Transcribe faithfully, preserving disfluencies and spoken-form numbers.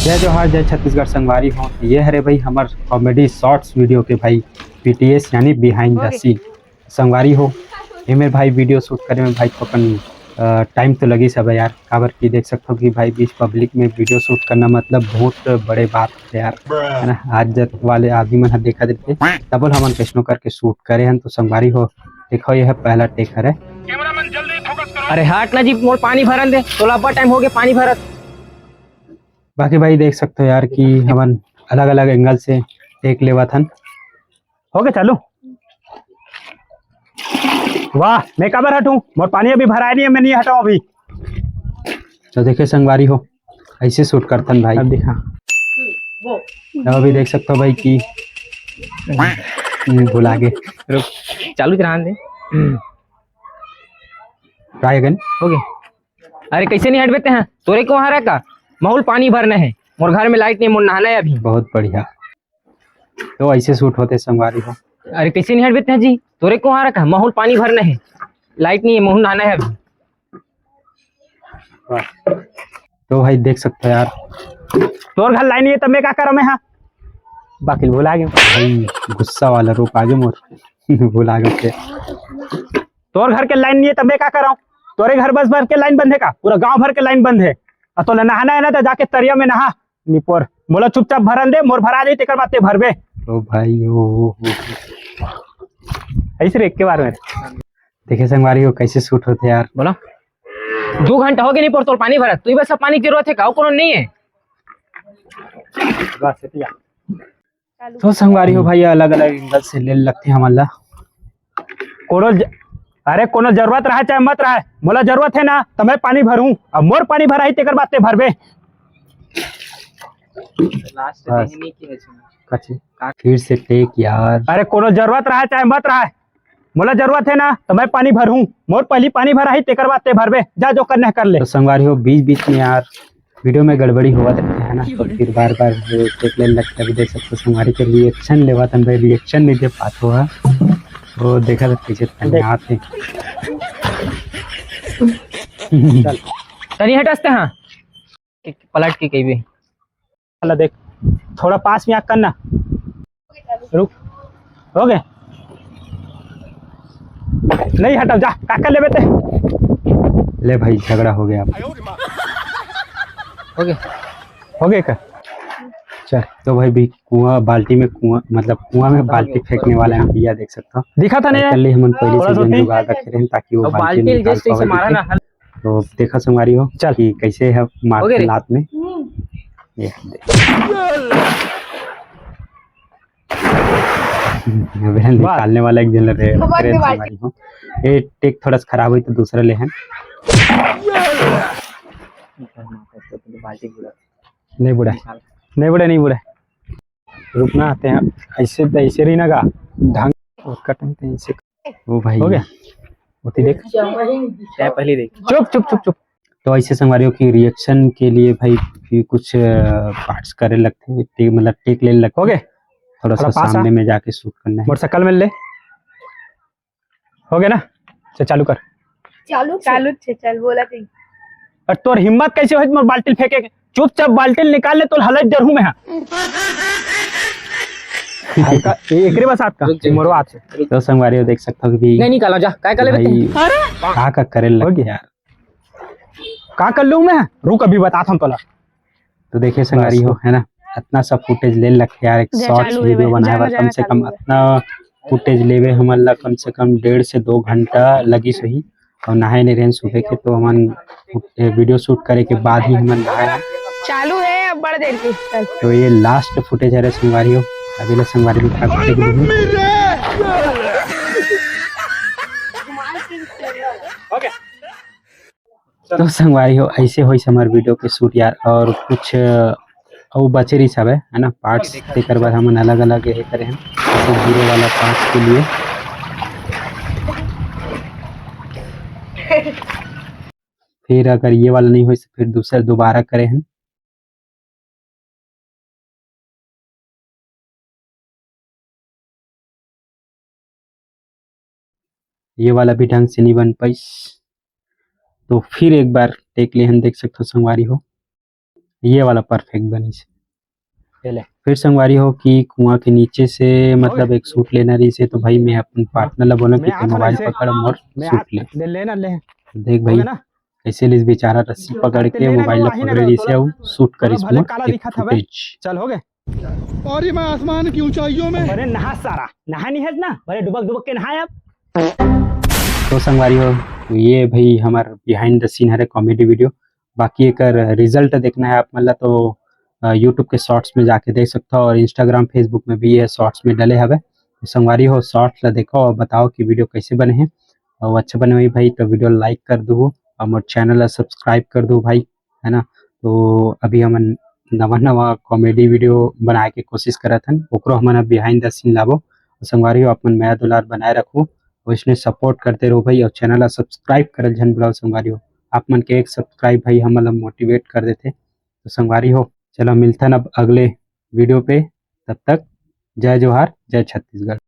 जय जोहार, जय छत्तीसगढ़ संगवारी हो। ये हरे भाई हमर comedy shorts video के भाई B T S यानी behind the scene संगवारी हो। एमे भाई video shoot करे में भाई थोकन टाइम तो लगी सब यार, काबर कि देख सकथो कि भाई बीच public में video shoot करना मतलब बहुत बड़े बात है यार, है ना। आज जत वाले आदमी मन ह देखा देते तबो हमन कैसनो करके shoot करे हन। तो संगवारी हो, देखो ये है पहला take हरे। अरे हट ना जी, मोर पानी भरन दे, तोला अब्बड़ टाइम हो गया पानी भरत। बाकी भाई देख सकते हो यार कि हमन अलग-अलग एंगल से टेक लेवत हन। हो गया चालू। वाह, मैं काबर हटूं, मोर पानी अभी भराए नहीं है, मैं नहीं हटाऊं अभी। तो देखिए संगवारी हो, ऐसे शूट करतन भाई। अब दिखा। अब अभी देख सकते हो भाई कि हम्म, भुला गए। रुक, चालू रहन दे। Tri again. हो गया। अरे कैसे नहीं हटबे ते हैं? तोरे को वहां रखा, महूल पानी भरना है, मोर घर में लाइट नहीं, मोर नहाना है अभी। बहुत बढ़िया। तो ऐसे शूट होते संगवारी हो। अरे कैसे नहीं हटबे ते हैं जी? तोरे को वहां रखा, महूल पानी भरना है, लाइट नहीं है, महूल नहाना है अभी। वाह। तो भाई देख सकते हो यार, तोर घर लाइन नहीं है तब मैं का करा मैं, हाँ बाकी भुला गया भाई, गुस्सा वाला रूप आ गया मोर। भुला गया के। तोर घर के लाइन नहीं है तब मैं का कराऊं? तोरे घर बस भर के लाइन बंद है का? पूरा गांव भर के लाइन बंद है। और तोला नहाना है ना तो जाके तरिया में नहा। निपोर, मोला चुपचाप भरन दे, मोर भरा जाई तेकर बाद ते भरबे। ओ भाई, ओ, ओ, ओ। ऐसे रे, एक के बार में। देखे संगवारी हो कैसे शूट होते यार। बोला, दो घंटा हो गया नहीं पर तोर पानी भरा, तू ही बस अब पानी की जरूरत है का? और कोनो नहीं है? बस इतना। तो संगवारी हो भाई, अलग-अलग एंगल से ले लगथे हमन ला। कोनो ज-, अरे कोनो जरूरत रहे चाहे मत रहे, मोला जरूरत है ना, तो मैं पानी भरूं। अब मोर पानी भरा ही तेकर बाद ते भरबे। लास्ट बस। कच्ची। फिर से टेक यार। अरे कोनो जरूरत रहे चाहे मत रहे, मोला जरूरत है ना, तो मैं पानी भरूं। मोर पहली पानी भरा ही तेकर बाद ते भरबे। जा जो करना है कर ले। तो संगवारी हो, बीच-बीच में यार वीडियो में गड़बड़ी होवत रहथे, है ना, तो फिर बार-बार देख ले लगथे। अभी देख सकथो संगवारी के रिएक्शन लेवत हन भाई, रिएक्शन नहीं दे पात हो, हाँ। वो देखा था कैसे तनियात हे। चल। तनी हटस्ते, हाँ। एक पलट के कहिबे। चला देख, थोड़ा पास में आके करना। रुक, हो गए? नहीं हटाओ, जा, का कर लेबे ते? ले भाई, झगड़ा हो गया। हो गए? हो गए का? चल, तो भाई भी कुआं, बाल्टी में कुआं, मतलब कुआं में बाल्टी फेंकने वाला है भैया, देख सकता हूँ। दिखा था नहीं? कर ले, हमन पहले से थोड़ा सा जुगाड़ रखे रहे हैं, ताकि वो और बाल्टी बाल्टी निकाल जैसे पावे मारा करके। ना, तो देखा संगवारी हो चल। कि कैसे है मार हो गया रे। लात में। ये देख। अबे बस। निकालने वाला एक जन ले रहे, खबर रहे के बात। संगवारी हो। ये टेक थोड़ा सा खराब हुई तो दूसरा ले हैं। नहीं बुढ़ा, नहीं बुढ़ा, नहीं बुढ़ा। रुकना आते हैं, ऐसे तो ऐसे रही ना गा, ढंग और कटिंग तो ऐसे। ओ भाई, हो गया? होती देख। चाय पहले देख। चुप, चुप, चुप, चुप। तो ऐसे संगवारी हो कि रिएक्शन के लिए भाई भी कुछ, अ, पार्ट्स करे लगथे, टे-, मतलब टेक ले लगथे। हो गए? थोड़ा सा थोड़ा पास आ। सामने में जाके शूट करना है। मोटरसाइकिल में ले। हो गया ना? चल चालू कर। चालू, चालू छे, चल बोला कहीं। और तोर हिम्मत कैसे होई मोर बाल्टी फेंके के? चुपचाप बाल्टी निकाल ले, तोर हलत जरहूं मैं, हाँ। हल्का, ए-, एकरे बस हाथ का, रुक जा, मोरवा हाथ से। तो संगवारी हो देख सकता हूँ कि नहीं निकाला, जा, काय कर लेबे भाई, तू? का, का करे लग हो गया? यार। का कर लूं मैं? रुक, अभी बताता हूँ तोला। तो देखिए संगवारी हो, है ना, इतना सब फुटेज ले लग यार, एक जा, शॉर्ट्स चालू है वीडियो भाई, बनाए जाना, बर कम जाना से चालू कम है। इतना फुटेज लेवे हमन ला कम से कम डेढ़ से दो घंटा लगिस होही। और नहाए नहीं रहेन सुबह के, तो हमन फुट-, ए, वीडियो शूट करे के बाद ही हमन नहाए हैं। चालू है अब बड़ देर की, चल। तो ये लास्ट फुटेज है रे संगवारी हो, अभी ले संगवारी हो, ठाक देख लीजिए। तो संगवारी हो, ऐसे होइस हमर वीडियो के शूट यार, और कुछ, अ, अउ बचे रहिस हवय, है ना, पार्ट्स, तेकर बर हमन अलग-अलग ये करे हन, जैसे हीरो वाला पार्ट्स के लिए। फिर अगर ये वाला नहीं होइस, तो फिर दूसरा दोबारा करे हन। ये वाला भी ढंग से नहीं बन पाइस, तो फिर एक बार टेक ले हन, देख सकथो संगवारी हो। ये वाला परफेक्ट बनिस। फिर संगवारी हो कि कुआं के नीचे से मतलब एक सूट लेना रहिस हे, तो भाई मैं अपन पार्टनर ला बोला कि मोबाइल पकड़ मोर सूट ले। ले लेना ले। देख भाई कैसे लिस बेचारा रस्सी पकड़ के मोबाइल ला पकड़े रहिस हे अउ सूट करिस मोर एक फुटेज। चल हो गए। और ये मैं आसमान की ऊंचाइयों में बड़े नहा सारा नहा नहीं है ना, बड़े डुबक डुबक के नहाए अब। तो संगवारी हो, ये भाई हमार बिहाइंड द सीन हरे कॉमेडी वीडियो। बाकी एकर रिजल्ट देखना है आप मन ला तो यूट्यूब के शॉर्ट्स में जाके देख सकता हो और इंस्टाग्राम फेसबुक में भी ये शॉर्ट्स में डले हवे। तो संगवारी हो, शॉर्ट्स ला देखो और बताओ कि वीडियो कैसे बने हैं। और अच्छा बने हुई भाई तो वीडियो लाइक कर दू और मोर चैनल ला सब्सक्राइब कर दू भाई, है ना। तो अभी हमन नवा नवा कॉमेडी वीडियो बनाए के कोशिश करत हन, ओकरो हमन बिहाइंड द सीन लाबो। संगवारी हो, आप मन मया दुलार बनाए रखो, वैसने सपोर्ट करते रहो भाई, और चैनल ला सब्सक्राइब करल झन भुलाओ संगवारी हो। आप मन के एक सब्सक्राइब भाई हमन ला मोटिवेट कर देथे। तो संगवारी हो, चलो मिलथन अब अगले वीडियो पे, तब तक जय जोहार, जय छत्तीसगढ़।